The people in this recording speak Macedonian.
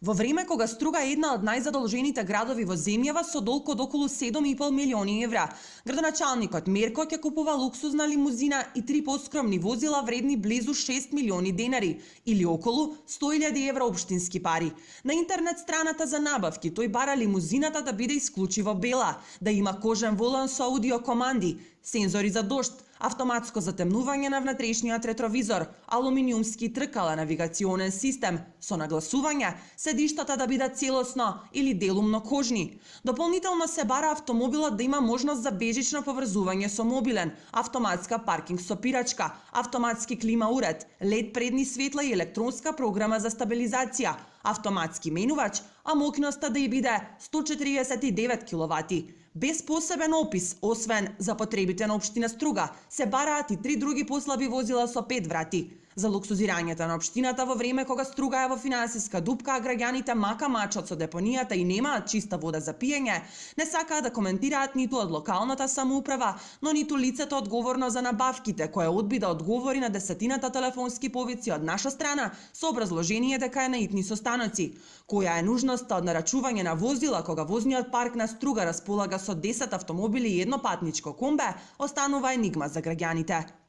Во време кога Струга е една од најзадолжените градови во земјава со долг од околу 7,5 милиони евра, градоначалникот Мерко ќе купува луксузна лимузина и 3 поскромни возила вредни близу 6 милиони денари или околу 100.000 евра општински пари. На интернет страната за набавки тој бара лимузината да биде исклучиво бела, да има кожен волан со аудио команди, сензори за дожд, автоматско затемнување на внатрешниот ретровизор, алуминиумски тркала навигационен систем со нагласување, седиштата да бидат целосно или делумно кожни. Дополнително се бара автомобилот да има можност за бежично поврзување со мобилен, автоматска паркинг сопирачка, автоматски клима уред, LED предни светла и електронска програма за стабилизација, автоматски менувач, а мокноста да ја биде 149 киловати. Без посебен опис, освен за потребите на општина Струга, се бараат и 3 други послаби возила со 5 врати. За луксузирањето на општината во време кога Струга е во финансиска дупка, а граѓаните мака мачат со депонијата и немаат чиста вода за пиење, не сакаат да коментираат ниту од локалната самоуправа, но ниту лицето одговорно за набавките, кое одби да одговори на десетината телефонски повици од наша страна со образложение дека е на итни состаноци. Која е нужноста од нарачување на возила кога возниот парк на Струга располага со 10 автомобили и едно патничко комбе, останува енигма за граѓаните.